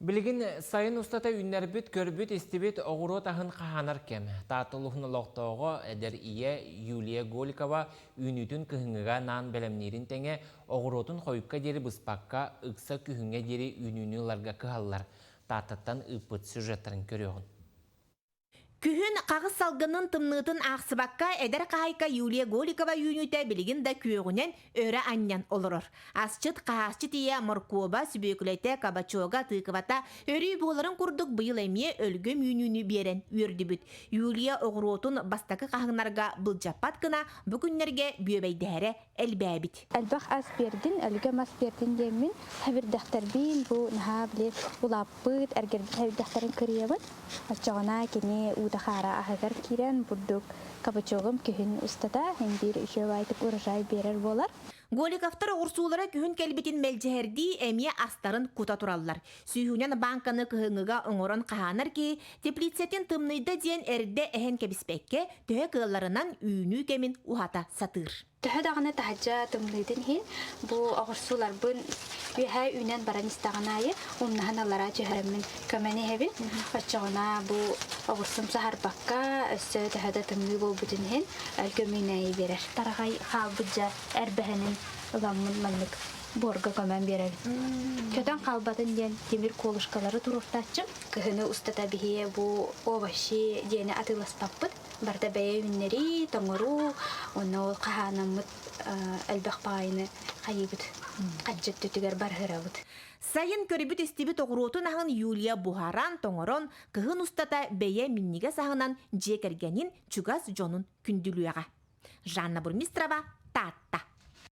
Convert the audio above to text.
Билигин сайын устата үүннэрбит, көрбүт, истибит оҕуруот аһын хаһаанар кэм. Таатта улууһун олохтооҕо эдэр ийэ Юлия Голикова үүнүүтүн кыһыҥҥыга анаан бэлэмниирин тэҥэ, оҕуруотун хойукка диэри быспакка, ыкса күһүҥҥэ диэри үүнүүнү ыларга кыһаллар. Тааттаттан ыыппыт сюжеттарын көрүөҕүн. Күһүн хаҕыс салгынын тымныытын аахсыбакка эдэр хаһаайка Юлия Голикова үүнүүтэ билигин да күөҕүнэн өрө анньан олорор. Асчыт, хаһаасчыт ийэ моркуоба, сүбүөкүлэтэ, кабачога, тыквата өрүү буоларын курдук быйыл эмиэ өлгөм үүнүүнү биэрэн үөрдүбүт. Юлия оҕуруотун бастакы хаһыҥнарга былдьаппат гына бу күннэргэ бүөбэйдэһэрэ элбээбит. Элбэх ас биэрдин, өлгөм ас биэрдин диэммин хэбирдэхтэрбин бу наһаа били улааппыт, эргэрбит хэбирдэхтэрин кырыйабын. Оччоҕуна кини уута-хаара аһыгар киирэн бурдук кабачогум күһүн устата син биир үчүгэй урожай биэрэр буолар. Голиковтар оҕурсуулара күһүн кэлбитин мэлдьэһэрдии эмиэ астарын кута тураллар. Сүүһүнэн бааҥканы кыһыҥҥыга оҥорон хаһаанар киһи теплицэтин тымныйда диэн эрдэ эһэн кэбиспэккэ, төһө кыалларынан үүнүү кэмин уһата сатыыр. Төһө даҕаны таһырдьа тымныытын иһин, бу оҕурсууларбын үөһээ үүнэн баран истэҕин аайы умнаһан аллараа түһэрэммин көмөн иһэбин. Оччоҕуна бу оҕурсум саһарбакка, өссө төһө да тымныы буолбутун иһин өлгөм үүнээйи биэрэр. Тараҕай хаалбыт дьэ эрбэһинин ыламмын маннык буорга көмөн биэрэбин. Көтөн хаалбатын диэн тимир колышкалары туруортааччым. Кыһыны устата биһиэ бу овощи диэни атыыласпаппыт. Барыта бэйэ үүннэрии, тоҥоруу, уонна ол хаһаанаммыт элбэх баҕайыны хайыыбыт, хадьыт түтүгэр барыһырабыт. Сайын көрбүт-истибит оҕуруотун аһын Юлия буһаран, тоҥорон, кыһын устата бэйэ минньигэс аһынан дьиэ кэргэнин, чугас дьонун күндүлүөҕэ. Жанна Бурмистрова, Таатта.